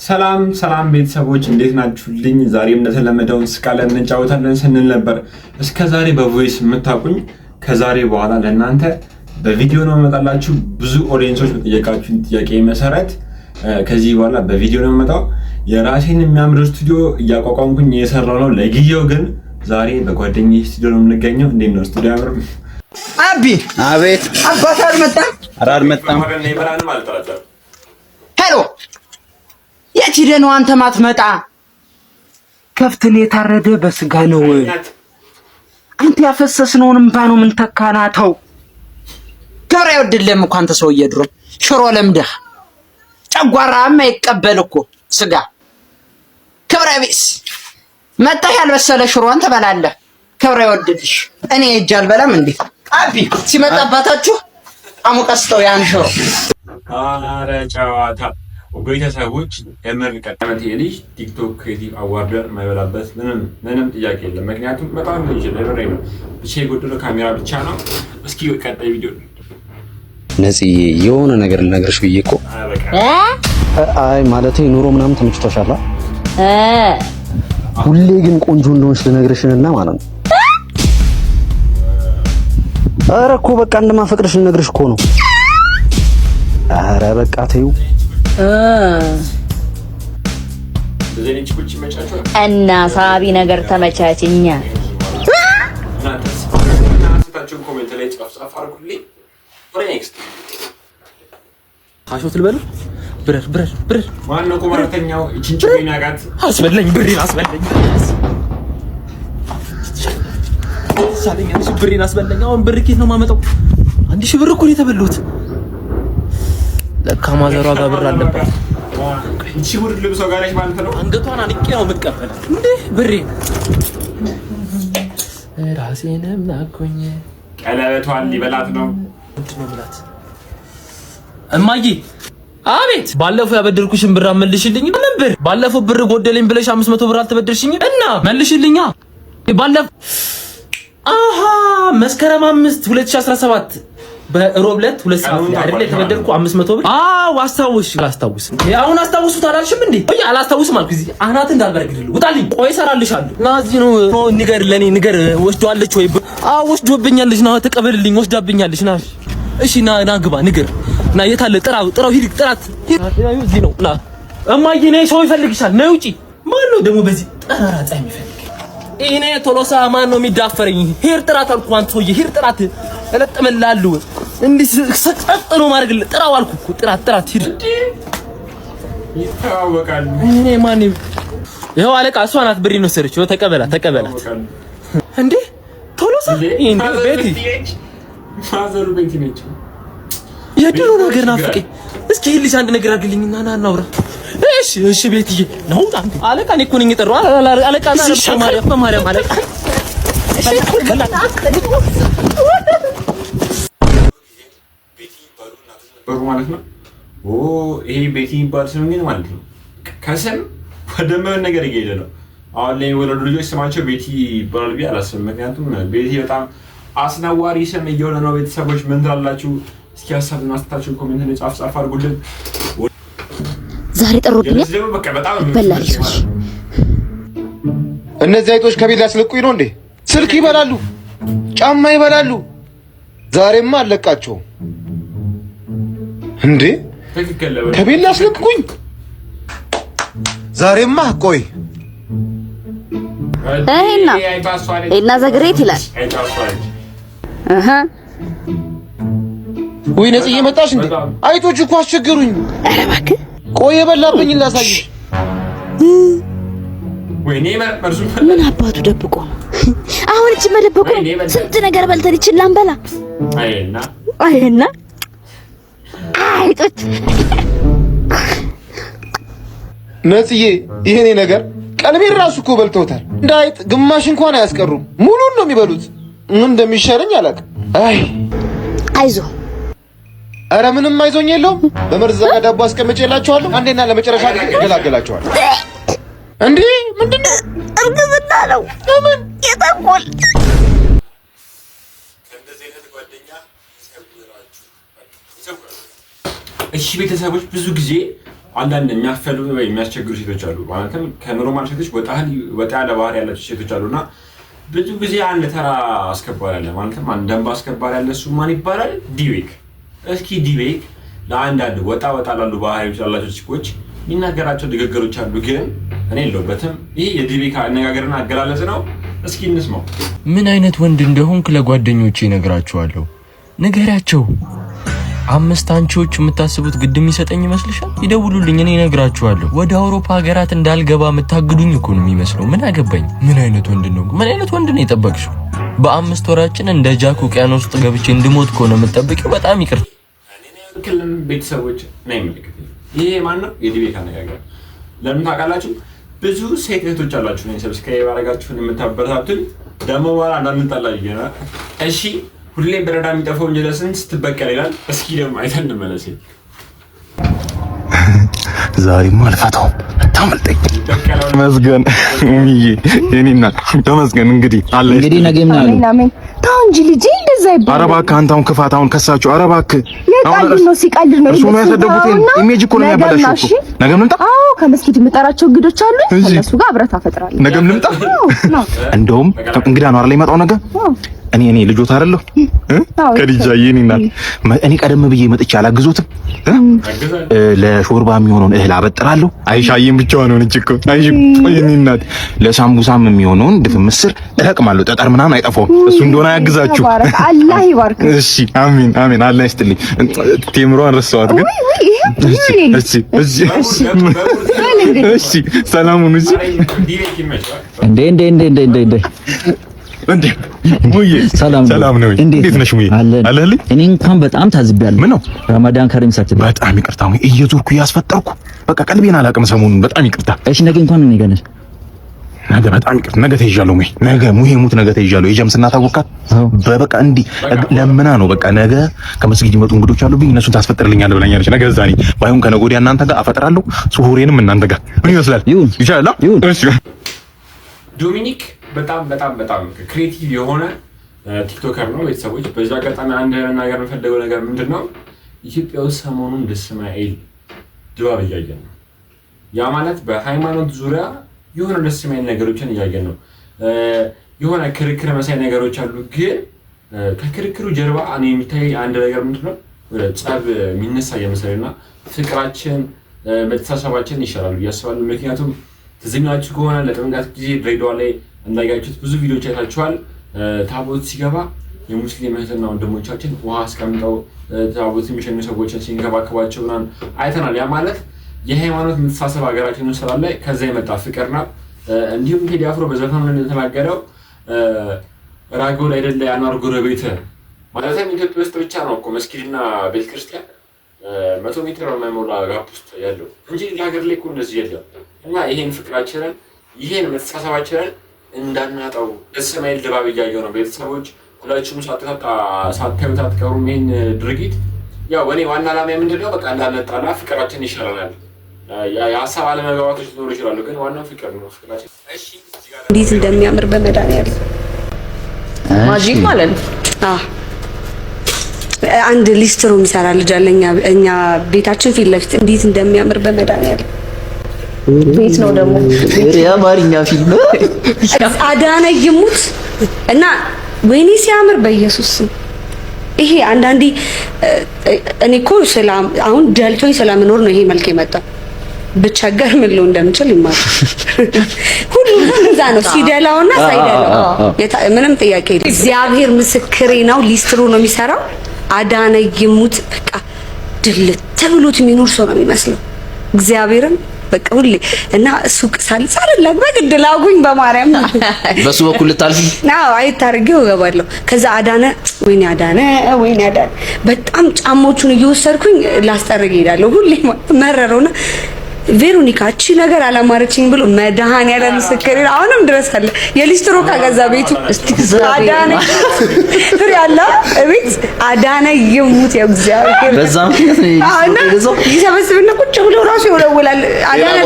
ሰላም ሰላም ቤተሰቦች፣ እንዴት ናችሁልኝ? ዛሬም እንደተለመደው እንስቃለን፣ እንጫወታለን ስንል ነበር። እስከ ዛሬ በ voice የምታውቁኝ ከዛሬ በኋላ ለእናንተ በቪዲዮ ነው የምመጣላችሁ። ብዙ audience ኦች በጠየቃችሁኝ ጥያቄ መሰረት ከዚህ በኋላ በቪዲዮ ነው የምመጣው። የራሴን የሚያምር ስቱዲዮ እያቋቋምኩኝ እየሰራሁ ነው። ለጊዜው ግን ዛሬ በጓደኛዬ ስቱዲዮ ነው የምንገኘው። እንዴት ነው ስቱዲዮ አያምርም? አቢ። አቤት። አባት አልመጣም? ኧረ አልመጣም። Hello፣ የት ሄደህ ነው አንተ ማትመጣ? ከፍትን የታረደ በስጋ ነው። አንተ ያፈሰስነውን እንባ ነው ምን ተካናተው። ክብር አይወድልህም እኮ አንተ ሰውዬ። ድሮም ሽሮ ለምደህ ጨጓራህም አይቀበል እኮ ስጋ። ክብረ ቢስ መጣህ፣ ያልበሰለ ሽሮን ትበላለህ። ክብረ ይወድልሽ። እኔ እጅ አልበላም እንዴ? አቢ ሲመጣ አባታችሁ አሙቀስተው ያን ሽሮ። ኧረ ጨዋታ ቤተሰቦች፣ የምር ቀጠመት ልጅ TikTok Creative Award ን የማይበላበት ምንም ምንም ጥያቄ የለም። ምክንያቱም በጣም ይችላል፣ የምሬ ነው። ብቻ የጎደለው ካሜራ ብቻ ነው። እስኪ ቀጣይ ቪዲዮ። ነጽዬ፣ የሆነ ነገር ልነግርሽ ብዬ እኮ። አይ ማለቴ ኑሮ ምናምን ተመችቶሻል? ሁሌ ግን ቆንጆ እንደሆንሽ ልነግርሽንና ማለት ነው። ኧረ እኮ በቃ እንደማፈቅርሽ ልነግርሽ እኮ ነው። ኧረ በቃ ተይው። እና ሳቢ ነገር ተመቻችኛ። Comment ላይ ጻፍ ጻፍ አድርጉልኝ። Next. ካሾት ልበል፣ ብረር ብረር ብረር። ማነው ቁማርተኛው? ይችን ጭቤ የሚያውቃት። አስበላኝ፣ ብሬን አስበላኝ፣ ሳለኝ ብሬን አስበላኝ። አሁን ብር ኬት ነው የማመጣው? 1000 ብር እኮ ነው የተበሉት። ለካ ማዘሯ ጋር ብር አለባት። እቺ ጉድ ልብሷ ጋር ነች ማለት ነው። አንገቷን አንቄ ነው የምቀበላት። እንዴ ብሬን ራሴንም ናኩኝ። ቀለበቷን ሊበላት ነው። ምንድን ነው የምላት? እማዬ። አቤት። ባለፈው ያበደርኩሽን ብር አመልሽልኝ። ምን ብር? ባለፈው ብር ጎደለኝ ብለሽ 500 ብር አልተበደርሽኝም እና መልሽልኛ። ባለፈው አሃ መስከረም 5 2017 በሮብ ዕለት 2 ሰዓት ላይ አይደል የተበደርኩ 500 ብር? አዎ አስታውሽ። አላስታውስም። አሁን አስታውሱት አላልሽም እንዴ? ቆይ አላስታውስም አልኩ። እዚህ አናት እንዳልበረግድልህ ውጣልኝ። ቆይ እሰራልሻለሁ። ና እዚህ ነው፣ ንገር፣ ለኔ ንገር። ወስዷለች ወይ? አዎ ወስዶብኛለች። ና ተቀበልልኝ። ወስዳብኛለች። ና እሺ፣ ና ና ግባ፣ ንገር። ና የት አለ? ጥራው፣ ጥራው፣ ሂድ፣ ጥራት። እዚህ ነው። ና እማዬ፣ ነይ፣ ሰው ይፈልግሻል። ነይ ውጪ። ማን ነው ደግሞ በዚህ ጠራራ ፀሐይ የሚፈልግ? እኔ ቶሎሳ ማን ነው የሚዳፈረኝ? ሂድ ጥራት አልኩህ። አንተ ሰውዬ ሂድ ጥራት፣ እለጥምልሃለሁ። እንዲህ ሰቅጠጥ ነው ማድረግልህ። ጥራው አልኩህ እኮ፣ ጥራት፣ ጥራት፣ ሂድ። ይተዋወቃሉ። እኔ ማን ይኸው አለቃ፣ እሷ ናት ብሬን ወሰደችው። ተቀበላት፣ ተቀበላት። እንዴ ቶሎሳ፣ እንዴ ቤቲ። ማዘሩ ቤቲ ነች። የድሮ ነገር ናፍቀኝ። እስኪ ይህ ልጅ አንድ ነገር አድርግልኝና ና እናውራ። እሺ እሺ፣ ቤትዬ ነው አለቃ። እኔ እኮ ነኝ የጠራው አለቃ። በማርያም በማርያም አለቃ። ነበሩ ማለት ነው። ይሄ ቤቲ የሚባል ስም ግን ማለት ነው ከስም ወደ ምን ነገር እየሄደ ነው። አሁን ላይ የወለዱ ልጆች ስማቸው ቤቲ ይባላል ብዬ አላስብም። ምክንያቱም ቤቲ በጣም አስነዋሪ ስም እየሆነ ነው። ቤተሰቦች ምን ትላላችሁ? እስኪ ሀሳብ ማስተታችሁ comment ላይ ጻፍ ጻፍ አድርጉልን። ዛሬ ጠሮብኛል። በላል። እነዚህ አይጦች ከቤት ሊያስለቁኝ ነው እንዴ? ስልክ ይበላሉ፣ ጫማ ይበላሉ። ዛሬማ አለቃቸውም እንዴ? ከቤት ሊያስለቅቁኝ ዛሬማ ቆይ። ይሄና ይሄና the great ይላል። እህ። ወይ ነጽዬ መጣሽ እንዴ? አይጦች እኮ አስቸገሩኝ። ኧረ እባክህ። ቆይ የበላብኝ ላሳይሽ። ምን አባቱ ደብቆ ነው? አሁን እቺ መደበቁ ነው። ስንት ነገር በልተን ይችላል ላንበላ። አይና አይጦች። ነጽዬ፣ ይሄኔ ነገር ቀልቤን ራሱ እኮ በልተውታል። እንደ አይጥ ግማሽ እንኳን አያስቀሩም። ሙሉን ነው የሚበሉት። ምን እንደሚሻለኝ አላውቅም። አይ። አይዞ። ኧረ ምንም አይዞኝ የለውም። በመርዝ ዛጋ ዳቦ አስቀምጬላችኋለሁ። አንዴና ለመጨረሻ ጊዜ እገላገላችኋለሁ። እንዴ ምንድን ነው? እርግዝና ነው። ምን የተንኮል። እሺ ቤተሰቦች፣ ብዙ ጊዜ አንዳንድ የሚያፈሉ ወይ የሚያስቸግሩ ሴቶች አሉ። ማለትም ከ normal ሴቶች ወጣ ያለ ባህሪ ያላቸው ሴቶች አሉና ብዙ ጊዜ አንድ ተራ አስከባሪ አለ፣ ማለትም አንድ ደንብ አስከባሪ አለ። እሱ ማን ይባላል? ዲቤክ። እስኪ ዲቤክ ለአንዳንድ ወጣ ወጣ ላሉ ባህሪዎች ያላቸው ቺኮች የሚናገራቸው ንግግሮች አሉ፣ ግን እኔ የለሁበትም። ይህ የዲቤክ አነጋገርና አገላለጽ ነው። እስኪ እንስማው። ምን አይነት ወንድ እንደሆንክ ለጓደኞቼ እነግራቸዋለሁ። ንገሪያቸው። 5 አንቺዎች የምታስቡት ግድ የሚሰጠኝ ይመስልሻል? ይደውሉልኝ፣ እኔ እነግራቸዋለሁ። ወደ አውሮፓ ሀገራት እንዳልገባ የምታግዱኝ እኮ ነው የሚመስለው። ምን አገባኝ? ምን አይነት ወንድ ነው? ምን አይነት ወንድ ነው የጠበቅሽው? በ5 ወራችን እንደ ጃክ ውቅያኖስ ውስጥ ገብቼ እንድሞት ከሆነ የምትጠብቂው በጣም ይቅርታ። ክልም ቤተሰቦች ነው የሚመለከተኝ። ይሄ ማን ነው? የዲቤክ አነጋገር። ለምን ታውቃላችሁ? ብዙ ሴት እህቶች አላችሁ ነው subscribe አደረጋችሁን የምታበረታቱኝ፣ ደግሞ በኋላ እንዳንጣላ ይገና። እሺ ሁሌም በረዳ የሚጠፋው እንጀለስን ስትበቀል ይላል። እስኪ ደግሞ አይተን እንመለስ። ዛሬማ አልፈታውም፣ አታመልጠኝ። ተመስገን ሙሚዬ፣ የኔ እናት ተመስገን። እንግዲህ አለ እንግዲህ ነገ ምን አሉ? ተው እንጂ ልጄ እንደዛ ይባላል። ኧረ እባክህ አንተ አሁን ክፋት አሁን ከሳችሁ። ኧረ እባክህ የቀልድ ነው፣ ሲቀልድ ነው። እርሱ ነው ያሰደቡት። image እኮ ነው የሚያበላሽው እኮ። ነገም ልምጣ? አዎ ከመስጊድ የምጠራቸው እንግዶች አሉ። ከእነሱ ጋር አብረህ ታፈጥራለህ። ነገም ልምጣ? እንደውም እንግዳ ነው አይደል የመጣው ነገ? እኔ ልጆት አይደለሁ ከልጃዬ የኔ እናት። እኔ ቀደም ብዬ መጥቼ አላግዞትም። ለሾርባ የሚሆነውን እህል አበጥራለሁ። አይሻዬም ብቻዋን ሆነች እኮ። አይሽ የኔ እናት ለሳምቡሳም የሚሆነውን ድፍን ምስር እለቅማለሁ። ጠጠር ምናምን አይጠፋውም። እሱ እንደሆነ አያግዛችሁ። አላህ ይባርክ። እሺ አሜን አሜን። አላህ ይስጥልኝ። ቴምሯን ረሳኋት ግን። እሺ እሺ እሺ ሰላሙን። እሺ እንዴ እንዴ እንዴ እንዴ እንዴ እንዴ ሙዬ ሰላም ነው? እንዴት ነሽ ሙዬ? አለህልኝ? እኔ እንኳን በጣም ታዝቤያለሁ። ምን ነው ረመዳን ከሪም ሳትል በጣም ይቅርታ ሙዬ፣ እየዞርኩ እያስፈጠርኩ በቃ ቀልቤን አላውቅም ሰሞኑን። በጣም ይቅርታ። እሺ ነገ እንኳን ነው ይገናል። ነገ በጣም ይቅርታ፣ ነገ ተይዣለሁ ሙዬ። ነገ ሙዬ ሙት ነገ ተይዣለሁ። የጀምስና ታወካት በበቃ እንዲህ ለምና ነው በቃ ነገ ከመስጊድ ይመጡ እንግዶች አሉብኝ፣ እነሱን ታስፈጥርልኛለህ ብላኛለች። ነገ እዛ ነኝ። ባይሆን ከነገ ወዲያ እናንተ ጋር አፈጥራለሁ፣ ሱሁሬንም እናንተ ጋር። ምን ይመስላል? ይሻላል። እሺ ዶሚኒክ በጣም በጣም በጣም creative የሆነ TikToker ነው። ቤተሰቦች በዚህ አጋጣሚ አንድ ነገር የምፈልገው ነገር ምንድን ነው፣ ኢትዮጵያ ውስጥ ሰሞኑን ደስ የማይል ድባብ እያየን ነው። ያ ማለት በሃይማኖት ዙሪያ የሆነ ደስ የማይል ነገሮችን እያየን ነው። የሆነ ክርክር መሳይ ነገሮች አሉ። ግን ከክርክሩ ጀርባ እኔ የሚታይ አንድ ነገር ምንድን ነው፣ ጸብ የሚነሳ እየመሰለኝ እና ፍቅራችን መተሳሰባችን ይሻላል ብዬ አስባለሁ። ምክንያቱም ትዝ የሚላችሁ ከሆነ ለጥምቀት ጊዜ ድሬዳዋ ላይ እንዳያችሁት ብዙ ቪዲዮዎች አይታችኋል። ታቦት ሲገባ የሙስሊም እህትና ወንድሞቻችን ውሃ አስቀምጠው ታቦት የሚሸኙ ሰዎችን ሲንከባከቧቸው ምናምን አይተናል። ያ ማለት የሃይማኖት መተሳሰብ ሀገራችን ውስጥ ስላለ ከዛ የመጣ ፍቅር ነው። እንዲሁም ቴዲ አፍሮ በዘፈኑ ላይ እንደተናገረው ራጎል አይደለ የአኗር ጎረቤት፣ ማለትም ኢትዮጵያ ውስጥ ብቻ ነው እኮ መስጊድና ቤተክርስቲያን 100 ሜትር በማይሞላ gap ውስጥ ያለው እንጂ ሀገር ላይ እኮ እንደዚህ የለም። እና ይሄን ፍቅራችንን ይሄን መተሳሰባችንን እንዳናጣው ደስ የማይል ድባብ እያየሁ ነው። ቤተሰቦች ሁላችሁም ሳታዩት አትቀሩም ይሄን ድርጊት። ያው እኔ ዋና ዓላማ ምንድን ነው፣ በቃ እንዳንጣላ ፍቅራችን ይሻለናል። የሀሳብ አለመግባባቶች ሊኖሩ ይችላሉ፣ ግን ዋናው ፍቅር ነው። ፍቅራችን እንዴት እንደሚያምር በመድኃኒዓለም magic ማለት ነው። አዎ አንድ ሊስትሮ የሚሰራ ልጅ አለ እኛ ቤታችን ፊት ለፊት። እንዴት እንደሚያምር በመድኃኒዓለም ቤት ነው ደግሞ የአማርኛ ፊልም አዳነ ይሙት እና ወይኔ ሲያምር በኢየሱስ ስም። ይሄ አንዳንዴ እኔ እኮ ሰላም አሁን ደልቶኝ ስለምኖር ነው ይሄ መልክ የመጣው። ብቸገር ምን ልሆን እንደምችል ይማር። ሁሉም እዛ ነው ሲደላውና ሳይደላው ምንም ጥያቄ የለም። እግዚአብሔር ምስክሬ ነው። ሊስትሮ ነው የሚሰራው። አዳነ ይሙት በቃ ድልት ተብሎት የሚኖር ሰው ነው የሚመስለው። እግዚአብሔርን በቃ ሁሌ እና ሱቅ ሳልላክ በግድ ላጉኝ በማርያም በሱ በኩል ልታልፊ? አዎ አይታርጌው እገባለሁ። ከዛ አዳነ ወይኔ አዳነ ወይኔ አዳነ በጣም ጫማዎቹን እየወሰድኩኝ ላስጠርግ እሄዳለሁ። ሁሌ መረረውና ቬሮኒካ እቺ ነገር አላማረችኝ ብሎ መድኃኒዓለም ምስክሬ አሁንም ድረስ አለ። የሊስትሮ ካገዛ ቤቱ አዳነ ፍሬ አለ እቤት አዳነ ይሙት የእግዚአብሔር በዛ ምክንያት ነው የሊስትሮ የገዛው። ይሰበስብና ቁጭ ብሎ ራሱ ይወለውላል። አዳነ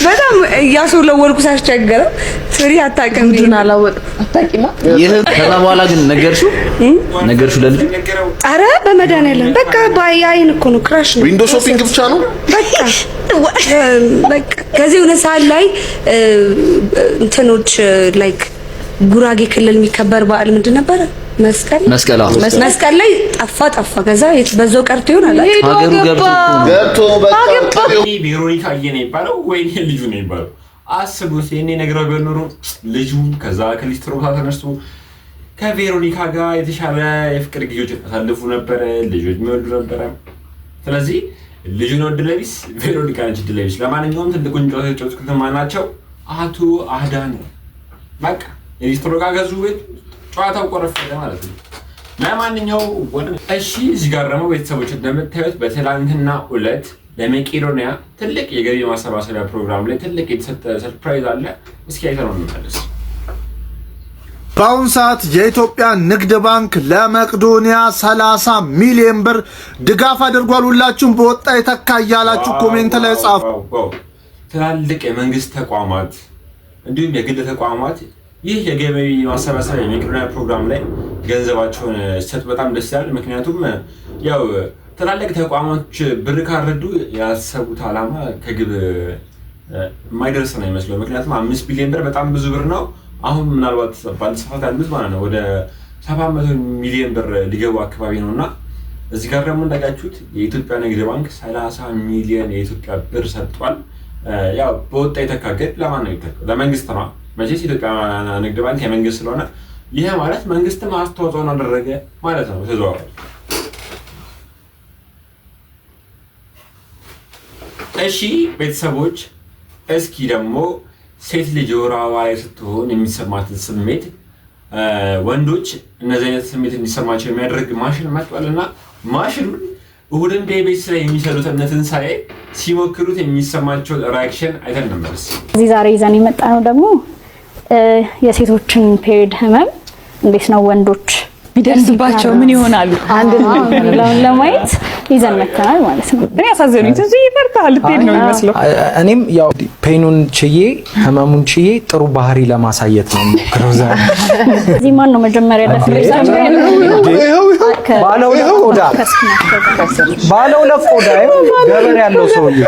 በጣም እያስወለወልኩ ሳስቸገረው ትሪ አታውቅም። ምንድን አላወቅ አታውቂማ። ይህ ከዛ በኋላ ግን ነገርሽው ለልጁ? አረ በመድኃኒዓለም፣ በቃ በአይን እኮ ነው፣ crush ነው። Window shopping ብቻ ነው። በቃ በቃ ከዚህ የሆነ ሰዓት ላይ እንትኖች like ጉራጌ ክልል የሚከበር በዓል ምንድን ነበረ? መስቀል። መስቀል፣ አዎ። መስቀል ላይ ጠፋ ጠፋ። ከዛ በዛው ቀርቶ ይሆናል። ሀገሩ ገብቶ ገብቶ በቃ ቬሮኒካ ነው የሚባለው ወይ ልጁ ነው የሚባለው? አስቡት። የኔ ነግረው ቢሆን ኖሮ ልጁ ከዛ ከሊስትሮ ቦታ ተነስቶ ከቬሮኒካ ጋር የተሻለ የፍቅር ጊዜዎች ያሳልፉ ነበረ። ልጆች የሚወልዱ ነበረ። ስለዚህ ልጁ ነው እድለቢስ፣ ቬሮኒካ ነች እድለቢስ። ለማንኛውም ትልቁን ጨዋታ የተጫወቱት ማን ናቸው? አቶ አዳነ። በቃ የሊስትሮ ጋር ገዙ፣ ቤት ጨዋታው ቆረፈደ ማለት ነው። ለማንኛው ወደ እሺ፣ እዚህ ጋር ደግሞ ቤተሰቦች እንደምታዩት በትላንትና ዕለት ለመቄዶንያ ትልቅ የገቢ ማሰባሰቢያ ፕሮግራም ላይ ትልቅ የተሰጠ surprise አለ። እስኪ አይተነው እንመለስ። በአሁን ሰዓት የኢትዮጵያ ንግድ ባንክ ለመቄዶንያ 30 ሚሊዮን ብር ድጋፍ አድርጓል። ሁላችሁም በወጣ የተካ እያላችሁ comment ላይ ጻፉ። Wow! ትላልቅ የመንግስት ተቋማት እንዲሁም የግል ተቋማት ይህ የገቢ ማሰባሰቢያ የመቄዶንያ ፕሮግራም ላይ ገንዘባቸውን ሲሰጡ በጣም ደስ ይላል። ምክንያቱም ያው ትላልቅ ተቋሞች ብር ካረዱ ያሰቡት ዓላማ ከግብ የማይደርስ ነው ይመስለው። ምክንያቱም 5 ቢሊዮን ብር በጣም ብዙ ብር ነው። አሁን ምናልባት ባልተሳሳት ያሉት ማለት ነው ወደ 700 ሚሊዮን ብር ሊገቡ አካባቢ ነው። እና እዚህ ጋር ደግሞ እንዳያችሁት የኢትዮጵያ ንግድ ባንክ 30 ሚሊዮን የኢትዮጵያ ብር ሰጥቷል። ያው በወጣ የተካ ግን ለማን ነው የሚተካው? ለመንግስት ነው። መቼስ የኢትዮጵያ ንግድ ባንክ የመንግስት ስለሆነ ይህ ማለት መንግስትም አስተዋጽኦን አደረገ ማለት ነው ተዘዋዋሪ። እሺ ቤተሰቦች፣ እስኪ ደግሞ ሴት ልጅ የወር አበባ ላይ ስትሆን የሚሰማትን ስሜት፣ ወንዶች እነዚህ አይነት ስሜት እንዲሰማቸው የሚያደርግ ማሽን መጥቷል። እና ማሽኑን እሑድን በኢቢኤስ ላይ የሚሰሩት እነ ትንሳኤ ሲሞክሩት የሚሰማቸው reaction አይተን እንመለስ። እዚህ ዛሬ ይዘን የመጣ ነው ደግሞ የሴቶችን period ህመም እንዴት ነው ወንዶች ቢደርስባቸው ምን ይሆናሉ አንድ የሚለውን ለማየት ይዘን መተናል ማለት ነው። እኔ አሳዘኑኝ። ትንሱ ይፈርታል፣ ልትሄድ ነው የሚመስለው። እኔም ያው pain ኑን ችዬ፣ ህመሙን ችዬ ጥሩ ባህሪ ለማሳየት ነው የምሞክረው ዛሬ። እዚህ ማን ነው መጀመሪያ ደፍሮ? ባለ ሁለት ቆዳ፣ ባለ ሁለት ቆዳ፣ ይኸው ገበር ያለው ሰውዬ።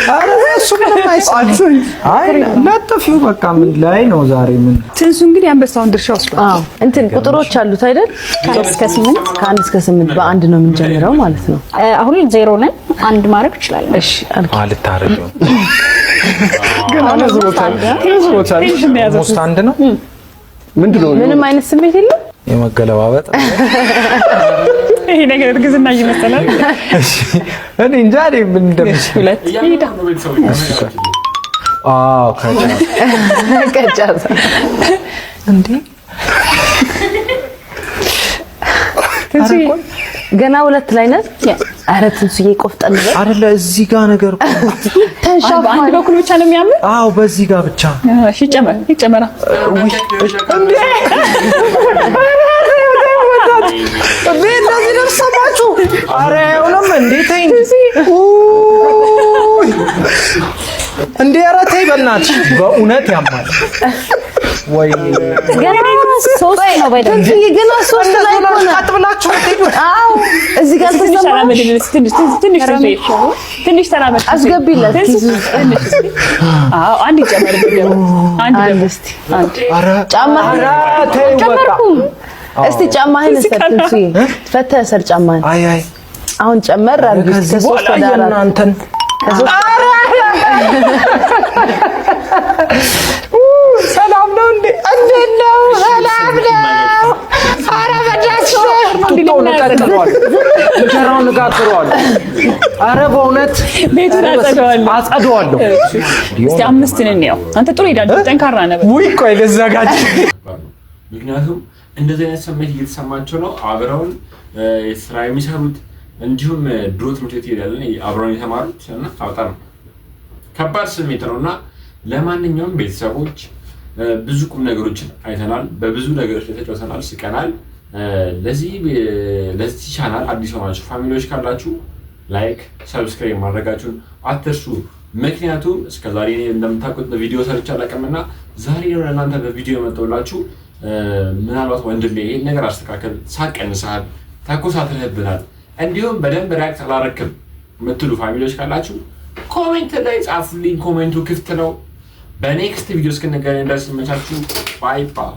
ኧረ እሱ ምንም አይሰማም። አይ ለጥፊው በቃ ምን ላይ ነው ዛሬ ምን ትንሱ እንግዲህ አንበሳውን ድርሻ ወስዷል። አዎ፣ እንትን ቁጥሮች አሉት አይደል? ከ1 እስከ 8። ከ1 እስከ 8 በአንድ ነው የምንጀምረው ማለት ነው። አሁን 0 ነን። አንድ ማድረግ እችላለሁ። እሺ። ልታረግ ነው። ግን አነዝሮታል፣ አነዝሮታል። Almost አንድ ነው። ምንድን ነው? ምንም አይነት ስሜት የለም። የመገለባበጥ ይሄ ነገር እርግዝና እየመሰላል። እሺ፣ እኔ እንጃ እኔ ምን እንደምችል። ሁለት ሂዳ። አዎ፣ ከጫፍ። ከጫፍ። እንዴ! ትንሱ ገና ሁለት ላይ ነን። ኧረ ትንሱዬ ቆፍጠን በል። አይደለ እዚህ ጋር ነገር እኮ ተንሻፋ። በአንድ በኩል ብቻ ነው የሚያምር። አዎ፣ በዚህ ጋር ብቻ። እሺ፣ ይጨመር ይጨመራ። እንዴ እንዴ፣ እንደዚህ ደርሰባችሁ? ኧረ አይሆንም እንዴ፣ ተይ እንጂ። ውይ! እንዴ፣ ኧረ ተይ በእናትሽ፣ በእውነት ያማል። ወይ ገና ሶስት ነው ባይ። ትንሱዬ ገና ሶስት ላይ እኮ ነው። ቀጥ ብላችሁ የምትሄዱት? አዎ፣ እዚህ ጋር ትንሽ አልተሰማህም? ተራመድልን እስኪ፣ ትንሽ ትንሽ ትንሽ ትንሽ ተራመድ። አስገቢለት። ትንሱ ትንሽ እስኪ። አዎ፣ አንድ ይጨመርብን ደግሞ፣ አንድ አንድ ደግሞ። እስቲ አንድ። ኧረ ጫማህን ኧረ ተይው በቃ። ጨመርኩም። እስቲ ጫማህን እሰር ትንሱዬ፣ ፈተህ እሰር ጫማህን። አይ አይ። አሁን ጨመር አድርጊ። ከዚህ ከሶስት በኋላ ወደ አራት። የእናንተን ከሶስት ሰላም ነው እንዴ? እንዴት ነው? ሰላም ነው? ኧረ በእናትሽ ጡጦውን እቀጥለዋለሁ፣ እንጀራውን እጋግረዋለሁ። ኧረ በእውነት ቤቱን አጸደዋለሁ። አጸደዋለሁ። እስቲ አምስትን እንየው። አንተ ጥሩ ሄዳለህ፣ ጠንካራ ነህ። ውይ ቆይ ልዘጋጅ። ምክንያቱም እንደዚህ አይነት ስሜት እየተሰማቸው ነው አብረውን ስራ የሚሰሩት፣ እንዲሁም ድሮ ትምህርት ቤት ይሄዳለን አብረውን የተማሩት። እና በጣም ከባድ ስሜት ነው። እና ለማንኛውም ቤተሰቦች፣ ብዙ ቁም ነገሮችን አይተናል። በብዙ ነገሮች ላይ ተጫውተናል፣ ስቀናል። ለዚህ ቻናል አዲስ ሆናችሁ family ዎች ካላችሁ Like፣ subscribe ማድረጋችሁን አትርሱ። ምክንያቱም እስከዛሬ እንደምታውቁት በቪዲዮ ሰርቼ አላውቅምና ዛሬ ነው ለእናንተ በቪዲዮ የመጣሁላችሁ። ምናልባት ወንድሜ ይሄን ነገር አስተካከል፣ ሳቅ ቀንሰሃል፣ ተኮሳትረህብናል፣ እንዲሁም በደንብ react አላረክም የምትሉ family ዎች ካላችሁ comment ላይ ጻፉልኝ። Comment ኡ ክፍት ነው። በ next video እስክንገናኝ ድረስ ይመቻችሁ። Bye bye።